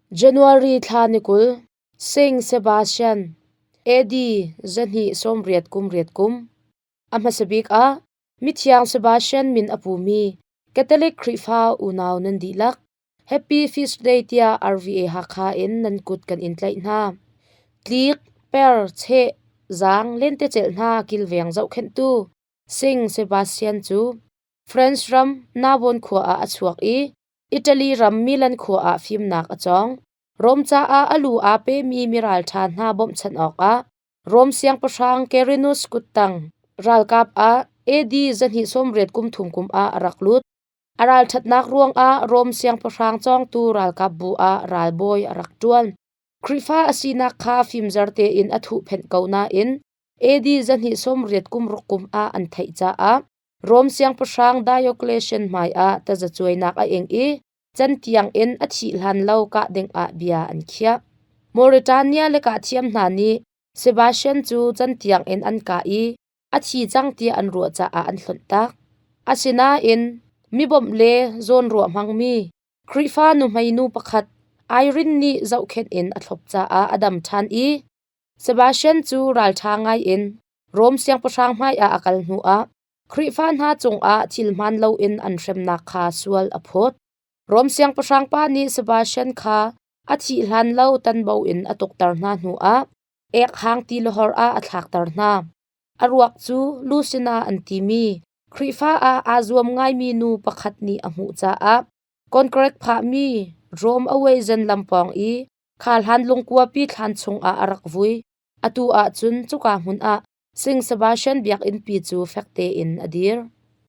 January thla ni 20, Saint Sebastian, AD 288 kum. A hmasa bik ah Mithiang Sebastian min a pumi Catholic Khrihfa unau nan dihlak Happy Feast Day tiah RVA Hakha in nan kut kan in tlaih hna. Tlik, per, cheh, zaang, lentecelh hna kilveng zohkhenhtu Sing Sebastian cu France ram Narbonne khua ah a chuak i Italy ram Milan khua ah fimnak a cawng. Rom caah a lu aa pemi miralṭha hna bawmhchanh awkah Rom siangpahrang Quirinius kuttang ralkap ah AD 280 kum thum kum ah a rak lut. A ralṭhatnak ruangah Rom siangpahrang cawngtu ralkapbu ah ralbawi a rak ṭuan. Khrihfa a sinak kha fimzer tein a thuhphenh ko nain AD 280 kum ruk kum ah an theih caah Rom siangpahrang Diocletian hmaiah tazacuainak a ing i cantiang in a thih hlan lo kah dingah bia an khiah. Mauritania le kahthiam hna nih Sebastian cu cantiang in an kah i a thi cang tiah an ruah caah an hlonhtak. Asinain mi bawmh le zawnruah hmangmi Khrihfa nuhmei nu pakhat Irene nih zohkhenh in a thlop caah a dam ṭhan i Sebastian cu ralṭha ngaiin Rom siangpahrang hmaiah a kal hnuah Khrihfa hna cungah thil hmaan loin an hremnak kha sual a phawt. Rom siangpahrang pa nih Sebastian kha a thih hlan lo tanbo in a tukter hna hnuah ek-hang tilahor ah a thlakter hna. A ruak cu Lucina an timi Khrihfa ah aa zuam ngaimi nu pakhat nih a hmuh caah konkrek phahmi Rom Awezen lam pawng i kha hlan lungkuapi thlan chungah a rak vui. Atu ahcun cuka hmun ah Sing Sebastian biakinnpi cu fek tein a dir.